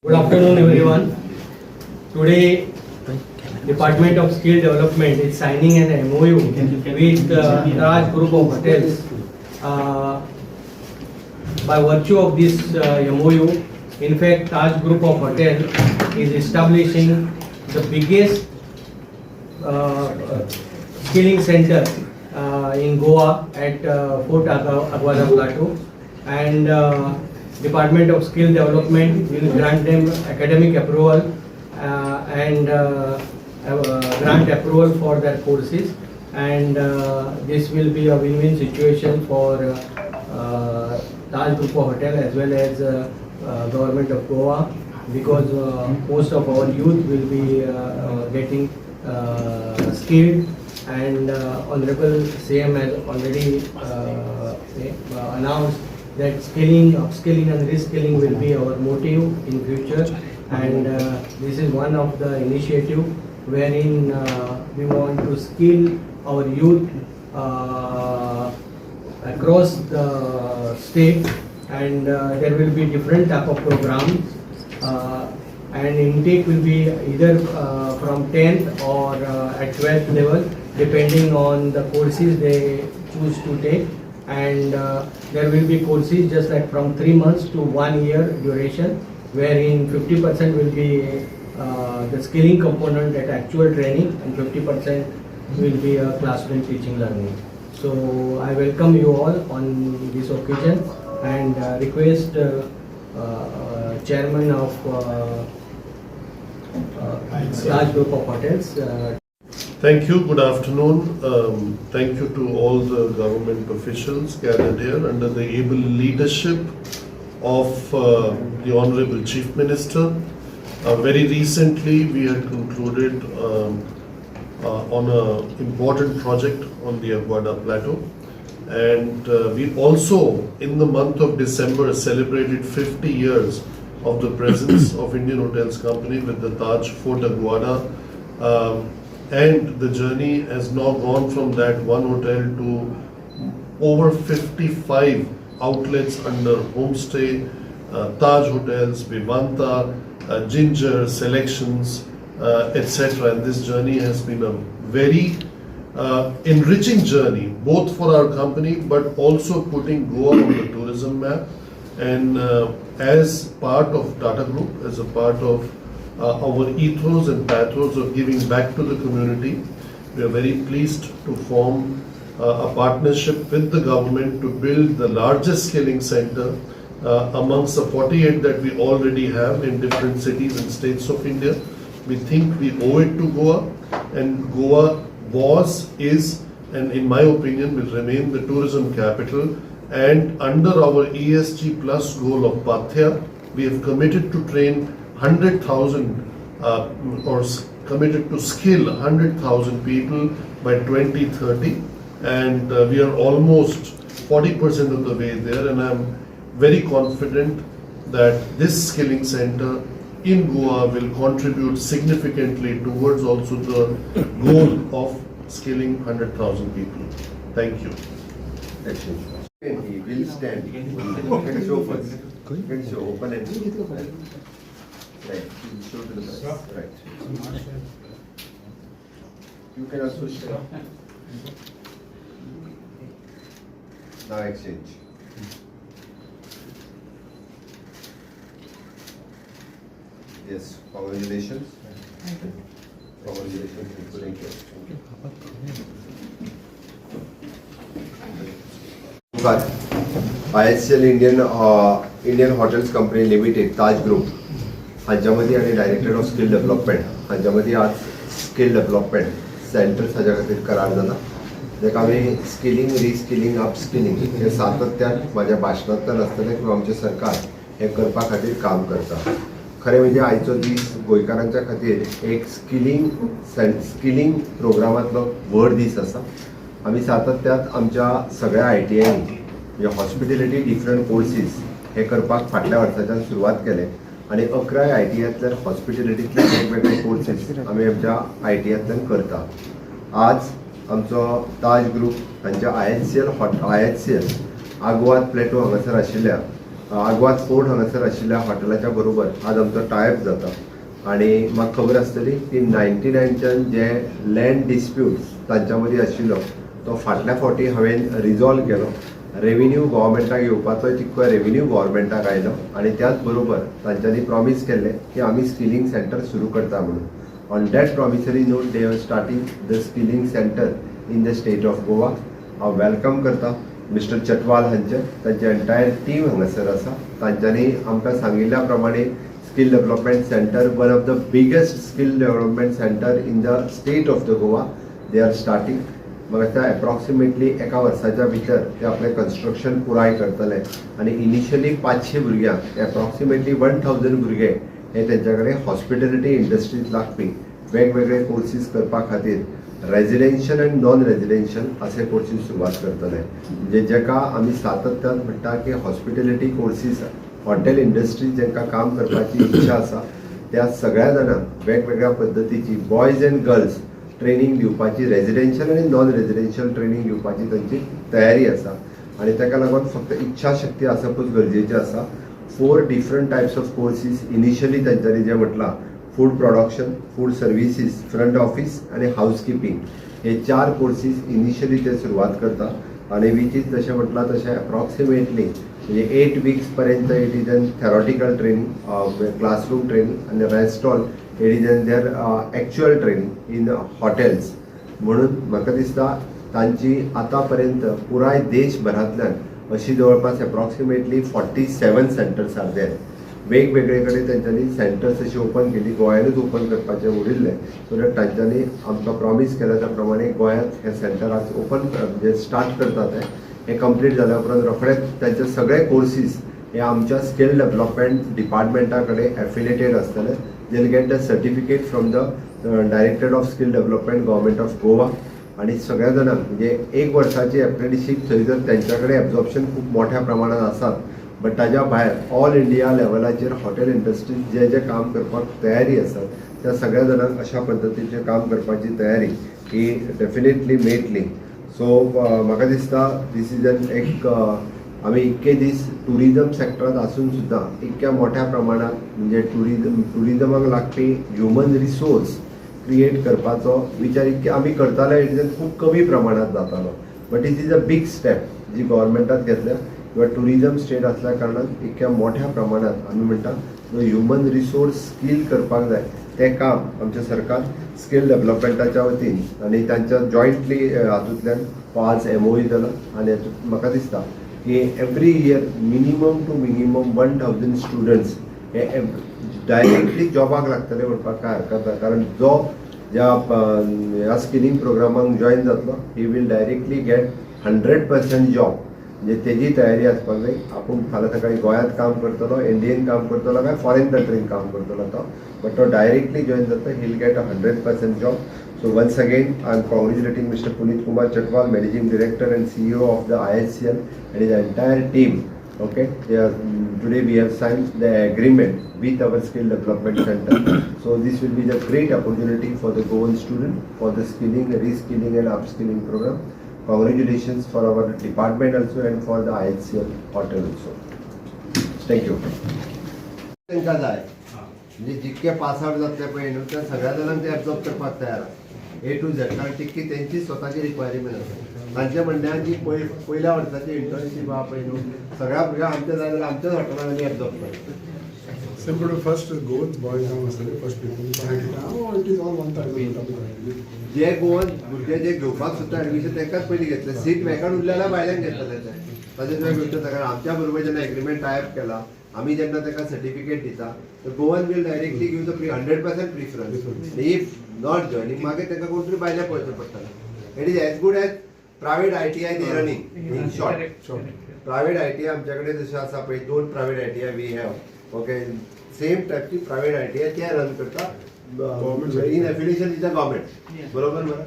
Good afternoon, everyone. Today, Department of Skill Development is signing an MOU with Raj Group of Hotels. By virtue of this MOU, in fact, Taj Group of Hotel is establishing the biggest skilling center in Goa at Fort Aguada Plateau, and Department of Skill Development will grant them academic approval and grant approval for their courses, and this will be a win-win situation for Taj Group of Hotel as well as Government of Goa, because most of our youth will be getting skilled, and Honorable CM has already announced that skilling, upskilling and reskilling will be our motive in future, and this is one of the initiative wherein we want to skill our youth across the state, and there will be different type of programs, and intake will be either from 10th or at 12th level, depending on the courses they choose to take, and there will be courses just like from 3 months to 1 year duration, wherein 50% will be the skilling component at actual training and 50% will be a classroom teaching learning. So I welcome you all on this occasion and request Chairman of Taj Group of Hotels. Thank you. Good afternoon. Thank you to all the government officials gathered here under the able leadership of the Honorable Chief Minister. Very recently, we had concluded on an important project on the Aguada Plateau. And we also, in the month of December, celebrated 50 years of the presence of Indian Hotels Company with the Taj Fort Aguada. And the journey has now gone from that one hotel to over 55 outlets under homestay, Taj Hotels, Vivanta, Ginger, Selections, etc. And this journey has been a very enriching journey, both for our company but also putting Goa on the tourism map. And as part of Tata Group, as a part of our ethos and pathos of giving back to the community, we are very pleased to form a partnership with the government to build the largest skilling center amongst the 48 that we already have in different cities and states of India. We think we owe it to Goa, and Goa was, is, and in my opinion will remain the tourism capital. And under our ESG plus goal of Pathya, we have committed to train 100,000 or committed to skill 100,000 people by 2030, and we are almost 40% of the way there, and I'm very confident that this skilling center in Goa will contribute significantly towards also the goal of skilling 100,000 people. Thank you. Exchange. He will stand. You can show first. You can show open and right. Show to the press. Right. You can also show. Now exchange. Yes, congratulations. Thank you. Congratulations. Thank you. Thank you. IHCL Indian Hotels Company Limited Taj Group हांच्या मदीं आनी director of skill development हांच्या मदीं आज skill development centres हाज्या खातीर करार जाला, जाका आमी स्किलिंग, रिस्किलिंग, अपस्किलिंग हे सातत्यान म्हाज्या भाशणांतल्यान आसतलें किंवा आमचें सरकार हें करपा खातीर काम करता. खरें म्हणजे आयचो दीस गोंयकारांच्या खातीर एक स्किलिंग प्रोग्रामांतलो व्हड दीस आसा. आमी सातत्यान आमच्या सगळ्या आयटीआयनी म्हणजे हॉस्पिटेलिटी डिफरंट कोर्सीस हे करपाक फाटल्या वर्साच्यान सुरवात केले आनी 11 आयटीआयंतल्यान हॉस्पिटेलिटींतले वेगवेगळे कोर्सीस आमी आमच्या आयटीआयंतल्यान करता. आज आमचो ताज ग्रूप हांच्या IHCL Aguada plateau हांगासर आशिल्ल्या आगवाद फोर्ट हांगासर आशिल्ल्या हॉटेलाच्या बरोबर आज आमचो टायप जाता. आनी म्हाका खबर आसतली की 99च्यान जे लँड डिस्प्यूट तांच्या मदीं आशिल्लो तो फाटल्या फावटी हांवें रिजॉल्व केलो. रेविन्यू गव्हर्मेंटाक येवपाचो तितको रेविन्यू गव्हर्मेंटाक आयलो आनी त्याच बरोबर तांच्यांनी प्रॉमीस केल्लें की आमी स्किलिंग सेंटर सुरू करता म्हणून. On that promissory note, they are starting the skilling center in the state of Goa. हांव welcome करता मिस्टर चटवाल हांचे, तांची एंटायर टीम हांगासर आसा. तांच्यांनी आमकां सांगिल्ल्या प्रमाणे skill development center, one of the biggest skill development center in the state of the Goa, they are starting. म्हाका दिसता एप्रॉक्सिमेटली एका वर्साच्या भितर ते आपलें कन्स्ट्रक्शन पुराय करतले आनी इनिशियली 500 भुरग्यांक, एप्रॉक्सिमेटली 1000 भुरगे हे तेंच्या कडेन हॉस्पिटॅलिटी इंडस्ट्रीत लागपी वेगवेगळे कोर्सीस करपा खातीर रेजिडेन्शियल आनी नॉन रेजिडेन्शियल असे कोर्सीस सुरवात करतले. म्हणजे जेका आमी सातत्यान म्हणटा की हॉस्पिटॅलिटी कोर्सीस, हॉटेल इंडस्ट्री जेंकां काम करपाची इच्छा आसा त्या सगळ्या जाणांक वेगवेगळ्या पद्दतीची बॉयज अँड गर्ल्स ट्रेनींग दिवपाची, रेजिडेन्शियल आनी नॉन रेजिडेन्शियल ट्रेनींग दिवपाची तांची तयारी आसा. आनी ताका लागून फक्त इच्छाशक्ती आसपूच गरजेचें आसा. Four different types of courses initially तांच्यांनी जें म्हटलां, food production, food services, front office आनी हावसकिपींग, हे चार कोर्सीस इनिशियली ते सुरवात करता. आनी which is जशें म्हटलां तशें अप्रॉक्सिमेटली म्हणजे 8 वीक्स पर्यंत it is an theoretical training, classroom training, आनी rest all it is an their actual training in hotels. म्हणून म्हाका दिसता तांची आतां पर्यंत पुराय देशभरांतल्यान अशी जवळपास approximately 47 centers are there. वेगवेगळे कडेन तेंच्यांनी सेंटर्स अशी ओपन केली. गोंयानूच ओपन करपाचें उरिल्लें, सो that तांच्यांनी आमकां प्रॉमीस केल्या त्या प्रमाणे गोंयांत हे सेंटर आज ओपन म्हणजे स्टार्ट करता. ते हे कंप्लीट जाल्या उपरांत रोखडेच तांचे सगळे कोर्सीस हे आमच्या स्किल डेव्हलपमेंट डिपार्टमेंटा कडेन एफिलिएटेड आसतले. They will get the certificate from the Directorate of Skill Development, Government of Goa. आणि सगळ्या जाणांक म्हणजे एक वर्साची एप्रेंटिशीप थंय जर तेंच्या कडेन एब्जॉर्प्शन खूब मोठ्या प्रमाणात आसात, बट ताज्या भायर ऑल इंडिया लेवलाचेर हॉटेल इंडस्ट्रीज जे जे काम करपाक तयारी आसात त्या सगळ्या जाणांक अशा पद्दतीचें काम करपाची तयारी ही डेफिनेटली मेळटली. सो म्हाका दिसता दीस is an एक आमी इतके दीस ट्युरिजम सेक्टरांत आसून सुद्दां इतक्या मोठ्या प्रमाणात म्हणजे ट्युरिजमाक लागपी ह्युमन रिसोर्स क्रिएट करपाचो विचार इतके आमी करताले, it is खूब कमी प्रमाणात जातालो, but it is a big step जी गव्हर्मेंटान घेतल्या किंवा ट्युरिजम स्टेट असल्या कारणान इतक्या मोठ्या प्रमाणात आमी म्हणटा जो ह्युमन रिसोर्स स्कील करपाक जाय तें काम आमचें सरकार स्कील डेव्हलपमेंटाच्या वतीन आनी तांच्या जॉयंटली हातूंतल्यान हो आज एमओयू जाला. आनी हातूंत म्हाका दिसता की every year minimum to minimum 1000 students हे डायरेक्टली जॉबाक लागतले म्हणपाक काय हरकत ना, कारण जो ज्या ह्या स्किलिंग प्रोग्रामाक जॉयन जातलो, he will directly get 100% job. म्हणजे तेजी तयारी आसपाक जाय. आपूण फाल्यां सकाळी गोंयांत काम करतलो, इंडियेन काम करतलो काय फॉरेन कंट्रीन काम करतलो तो, बट तो डायरेक्टली जॉयन जाता, he will get a 100% job. So once again, I am congratulating Mr. Puneet Kumar Chatwal, Managing Director and CEO of the IHCL, and his entire team. Okay, today we have signed the agreement with our Skill Development Center. So this will be the great opportunity for the Goan student for the skilling, reskilling and upskilling program. Congratulations for our department also and for the IHCL hotel also. Thank you. तांकां जाय म्हणजे जितके pass out जातले पळय न्हू, त्या सगळ्या जाणांक ते एब्जॉर्ब करपाक तयार आसा ए टू झेड, कारण तितकी तेंची स्वताची रिक्वायरमेंट आसा. तांच्या म्हणण्यान जी पयल्या वर्साची इंटर्नशीप आहा पळय न्हू, सगळ्या भुरग्यांक आमच्या जाय जाल्यार आमच्याच हॉटेलान आमी एब्जॉर्ब करता. Simple to first Goan boys जावन आसतले first people. Oh, it is all 1000. J Goan भुरगे जे घेवपाक सोदता एडमिशन तांकांच पयलीं घेतले. सीट वेकंट उरले जाल्यार भायल्यान घेतले ते. ताजे तुवें घेवचें, कारण आमच्या बरोबर जेन्ना एग्रीमेंट टायप केला, आमी जेन्ना ताका सर्टिफिकेट दिता, तर Goan will directly give the 100% preference. If not joining, मागीर तांकां कोण तरी भायले पळोवचें पडटलें. It is as good as private ITI they running, in short. Private ITI आमच्या कडेन जशें आसा पळय, दोन private ITI we have, okay, same टायपची private ITI ते रन करता in affiliation with the government. बरोबर मरे?